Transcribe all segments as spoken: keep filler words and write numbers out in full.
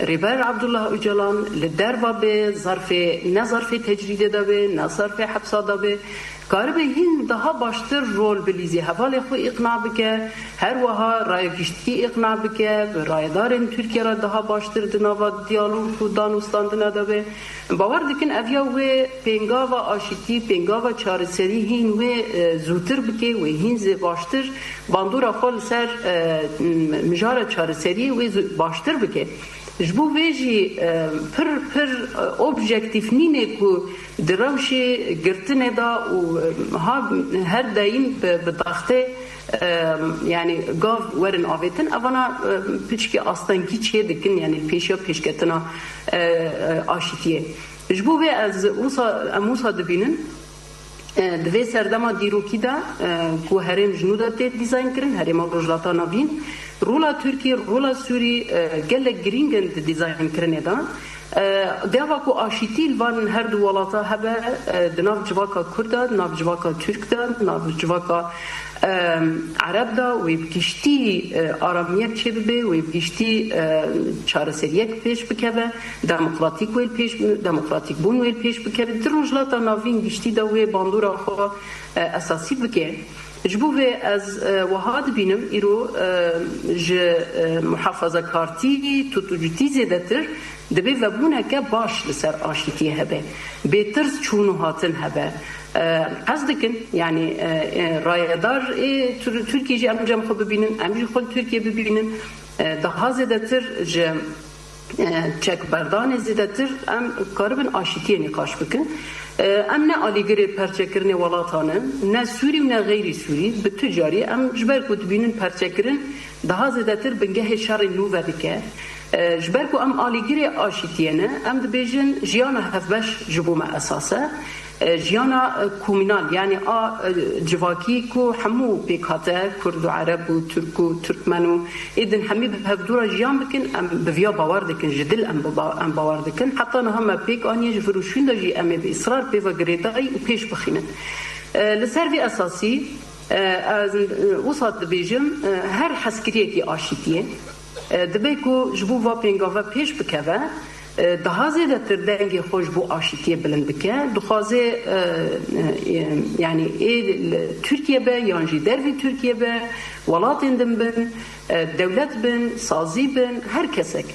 Rêber Abdullah Ocalan li derva be, zarfê, ne zarfê tecrîdê de be, ne zarfê hepsa de be, karibe hîn daha baştir rol bilîzê, hevalê xwe îqna bike, her wiha raya giştî îqna bike, bi rayedarên Tirkiye re daha baştir di nava diyalog û danûstandina de be. Bawer dikin ev ya wê pêngava aşîtî, pêngava çareserî hîn wê, e, zûtir bike, wê hîn zê baştir bandora xwe li ser, e, m-, mijara çareseriyê wê zû-, baştir bike. Ji bo vê jî, e, pir, pir, e, objektîf nîne ku di rewşê girtinê de û, e, ha her daîm bi, bi daxtê, e, yanî gav werin avêtin, evana, e, piçkî astengî çê dikin, yanî li pêşiya pêşketina, e, e, aşîtiyê. Ji bo vê ez wisa, em wisa dibînin, e, di vê serdema dîrokî de, e, ku herêm ji nû de tê dîzayn kirin, herêma Rojhilata Navîn, rola Tirkiyê, rola Sûrî, e, gelek girîng in di dîzaynkirinê de. E, gava ku aşîtî li van her du welata hebe, e, di nav civaka Kurd de, di nav civaka Tirk de, di nav civaka, e, Ereb de, wê bi giştî, e, aramiyek çêbibe, wê bi giştî, e, çareseriyek pêş bikeve, demokratîk wê li pêş, demokratîkbûn wê li pêş bikeve. Di Rojhilata Navîn giştî de wê bandora xwe, e, esasî bike. Ji bo vê ez, e, wiha dibînim, îro, e, ji, e, muhafazakartî, tutucîtî zêdetir, divê vebûneke baş li ser aşîtiyê hebe. Bêtirs çûn û hatin hebe. E, hez dikin, yanî, e, e, rayedar ê Tir-, Tirkiyê jî em cem xwe bibînin, em jî xwe li Tirkiyê bibînin. E, daha zêdetir ji e, çekberdanê zêdetir em karibin aşîtiyê nîqaş bikin. E, em ne alîgirê perçekirinê welatan in, ne Sûrî û ne xeyrî Sûrî, bi tu carî em ji ber ku dibînin perçekirin daha zêdetir bingehê şerê nû vedike. E, ji ber ku em alîgirê aşîtiyê ne, em dibêjin jiyana hevbeş ji bo me esas e. E, jiyana, e, komînal, yanî a, e, civakî ku hemû pêk hate, Kurd û Ereb û Tirk û Tirkmen û ê din hemî bi hevdû re jiyan bikin, em bi viya bawer dikin, ji dil em bi ba-, em bawer dikin. Heta niha me pêk aniye, ji vir û şûn de jî em ê bi israr pê ve girêdayî û pêş bixînin. E, li ser vê esasî, e, ez, e, wisa dibêjim, e, her hezkiriyekî aşîtiyê, e, dibe ku ji bo va pêngave pêş bikeve, e, daha zêdetir dengê xwe ji bo aşîtiyê bilind bike. Dixwaze, e, e, e, yanî ê li Tirkiye be yan jî dervî Tirkiye be, welatên din bin, e, dewlet bin, sazî bin, her kesek.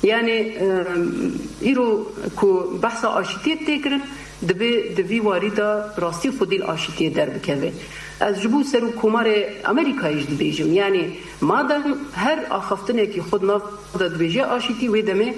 Yanî, e, îro ku behsa aşîtiyê tê kirin, dibe di vî warî de bi rastî xwedî li aşîtiyê derbikeve. Ez ji bo Serokkomarê Amerîkayê jî dibêjim. Yanî madem her axaftinekî xwe di nav de dibêje aşîtî, wê demê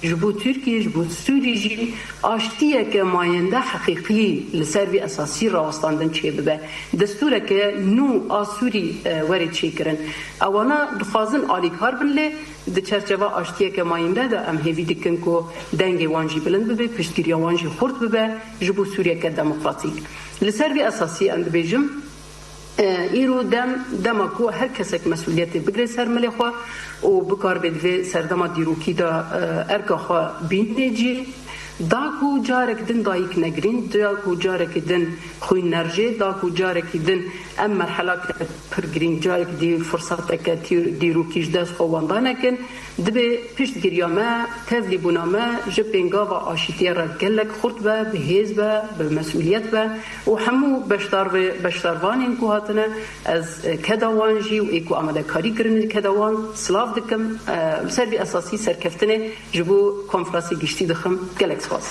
ji bo Tirkiye, ji bo Sûrî jî aştiyeke mayende heqîqî li ser vî esasî rawestandin çêbibe. Destûreke nû a Sûrî, e, were çêkirin. Ewana dixwazin alîkar bin, lê di çerçeva aştiyeke mayende de em hêvî dikin ku dengê wan jî bilind bibe, piştgiriya wan jî xurt bibe ji bo Sûriyeke demokratîk. Li ser vî esasî em dibêjim, E, îro dem, dema ku her kesek mesûliyetê bigire ser milê xwe û bikaribe di vê serdema dîrokî de, e, erka xwe bîne cî, da ku carek din dayik negirîn, da ku carekî din xwîn nerjê, da ku carekî din em merhelake pir girîng, carekî dî firseteke tî-, dîrokî ji dest xwe wenda nekin. Dibê piştgiriya me, tevlîbûna me ji pêngava aşîtiyê re gelek xurt be, bi hêz be, bi mesûliyet be û hemû beşdar ve-, beşdarvanên ku hatine, ez, e, keda wan jî û ê ku amadekarî kirine keda wan silav dikim. E, li ser vî esasî serkeftinê ji bo konferansê giştî dixim. Gelek spas.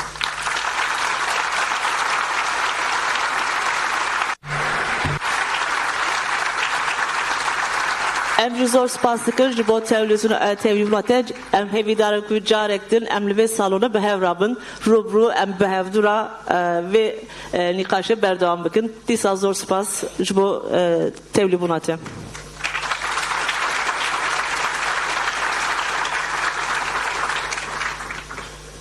Em jî zor spas dikin ji bo televîzyon-, e, televîzyona te. Em hêvîdar in ku carek din em li vê salonê bi hev re bin, rû bi rû em bi hevdû re, e, vê, e, nîqaşê berdewam bikin. Dîsa zor spas ji bo, e, tevlîbûna te.